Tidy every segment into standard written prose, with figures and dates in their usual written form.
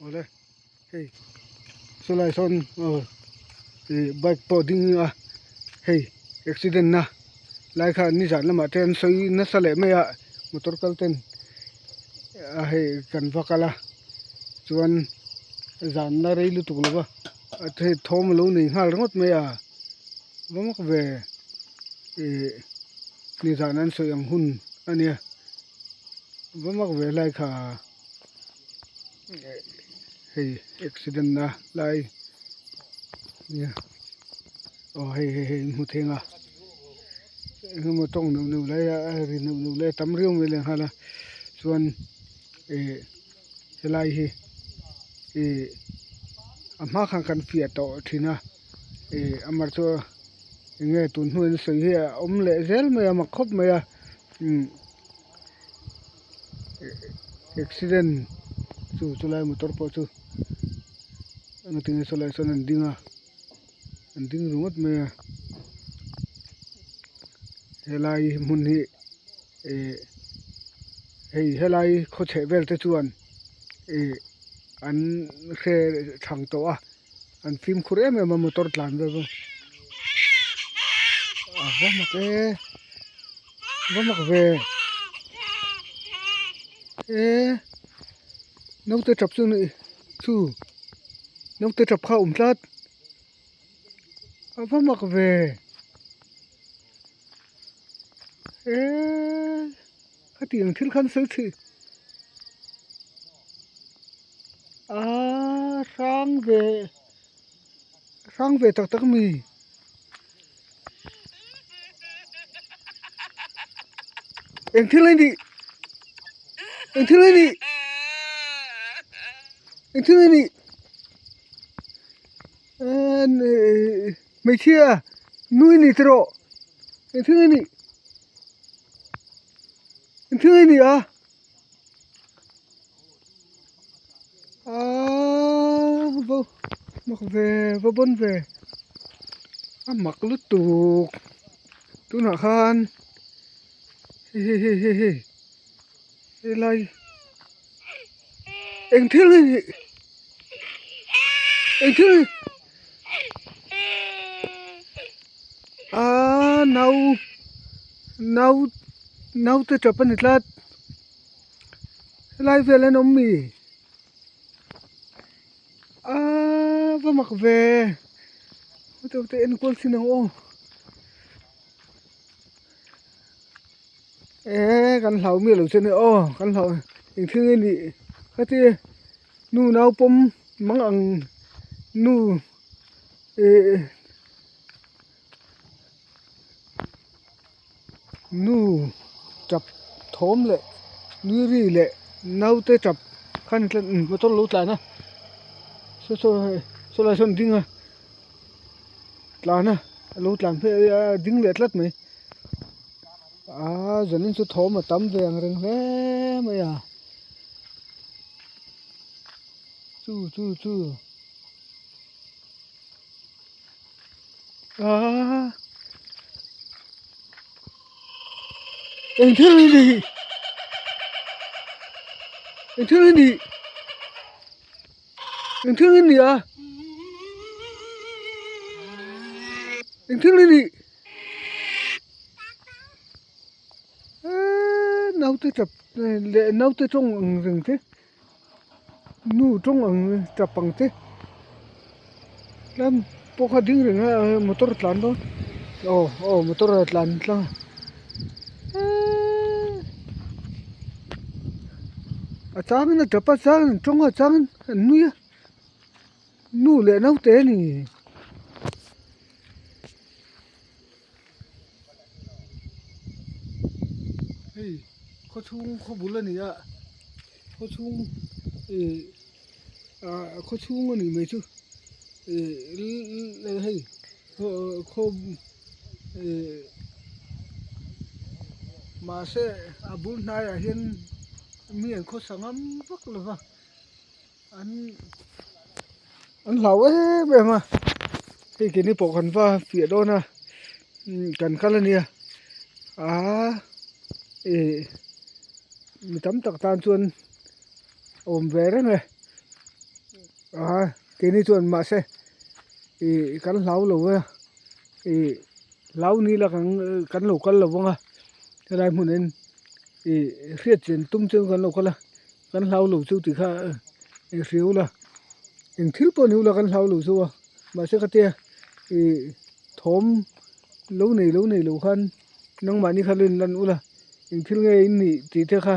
Awle hei sawlai sawn aw ih bike pawh ding a hei accident na lai kha nizan lamah te an sawi nasa leh mai a motor kal ten a hei kan va kal a chuan zan la rei lutuk lo va hei thawm alo nei nghal ringawt mai a va mak ve ih nizan an sawi ang hun a nia va mak ve lai kha. Hei accident na lai nia aw hei hei hei in hmu theng a engemaw tawng neuh neuh lai a ri neuh neuh lai a tam riau mai lehnghal a chuan ih helai hi ih a hma khan kan fiah tawh thin a ih amaherawhchu enge tun hnuaiin sawi hi a awm leh zel mai a mak khawp mai a umm. Accident chu chulai motor pawh chu engtin nge sawlai sawn an ding a an ding ringawt mai a helai hmun hi ih hei helai khaw chheh vel te chuan ih an hre thang tawh a an fimkhur em em a motor tlan vel chu a va mak e va mak ve e naute tap chu ni chu naute tap kha a awm tlat a va mak ve e khatiang thil khan sawi thin. Aaa hrang ve hrang ve tak tak mi eng thil a nih eng thil a nih eng thil a nih eee hmeichhia nui ni tawh eng thil a nih eng thil a nih a. Aaa va mak ve va bawn ve a mak lutuk tunah khan hei hei hei hei hei helai eng thil nge ni eng thil aaa nau nau naute tap a ni tlat. Helai vel an awm mi? Aaa va mak ve hetiang te enkual thin ang aw eee kan hlau miah lo che nia aw kan hlau eng thil nge nih heti nu naupawm mang ang nu ih Nu tap thawm leh nui ri leh naute tap khan motor lo tlan a saw saw hei saw lai sawn ding a tlan a a lo tlan phei a ding leh tlat mai aaa zanin chu thawm a tam ve ang reng hle mai a chu chu chu Aaa eng thil hi ni eng thil hi ni eng thil hi ni a eng thil hi ni eee naute tap leh naute tawng ang reng te. Nu tawng ang tap ang te tlem pawh kha ding reng a motor a tlan dawn aw aw motor a tlan tlang a eeee a changin a tap a changin an tawng a changin an nui a nu leh naute a ni. Hei khaw chhung khaw bul a ni a khaw chhung ih ah khaw chhung a nih mai chu ih hei khaw ih mahse a bul hnaiah hian mi an khawsa ngam vak lo va an an hlau em em a hei keini pawh kan va fiah dawn a kan kal a nia aaa ih mi tam tak tan chuan awm ve reng e. A keini chuan mahse ih kan hlau lo a ih hlau ni la kan kan lo kal lo vang a helai hmun in ih hriat chian tum chu kan lo kal a kan hlau lo chu tih kha ih hriau la eng thil pawh ni ula kan hlau lo chu a mahse khatia ih thawm lo nei lo nei lo khan nangmahni kha lo inlan ula eng thil nge in nih tih te kha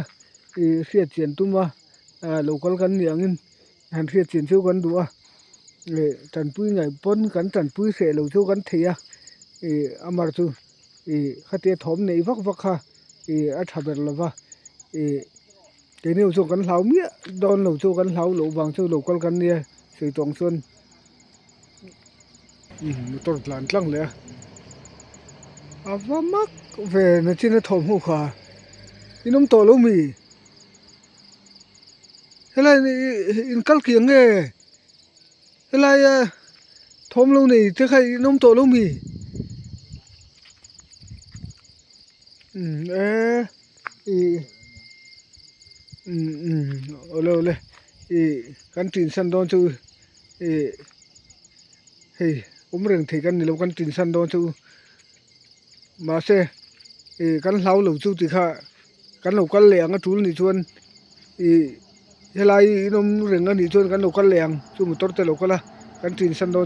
ih hriat chian tum a ah lo kal kan nih angin han hriat chian chu kan duh a ih tanpui ngaih pawn kan tanpui hreh lo chu kan thei a ih amar chu ih khatia thawm neih vak vak kha ih a tha ber lo va ih keini ho chuan kan hlau miah dawn lo chu kan hlau loh vang chu lo kal kan nia sawi tawng chuan motor tlan tlang leh a a va mak ve nachin a thawmhnaw kha in awm tawh lo mi. Helai in kal kiang nge helai a thawm lo nei te kha in awm tawh lo mi umm e ih umm umm awle awle ih kan tin san dawn chu ih hei awm reng thei kan ni lo kan tin san dawn chu mahse ih kan hlau lo chu ti kha. Kan lo kal leh ang a tul nih chuan ih helai in awm reng a nih chuan kan lo kal leh ang chu motor te lo kal a kan ṭin san dawn.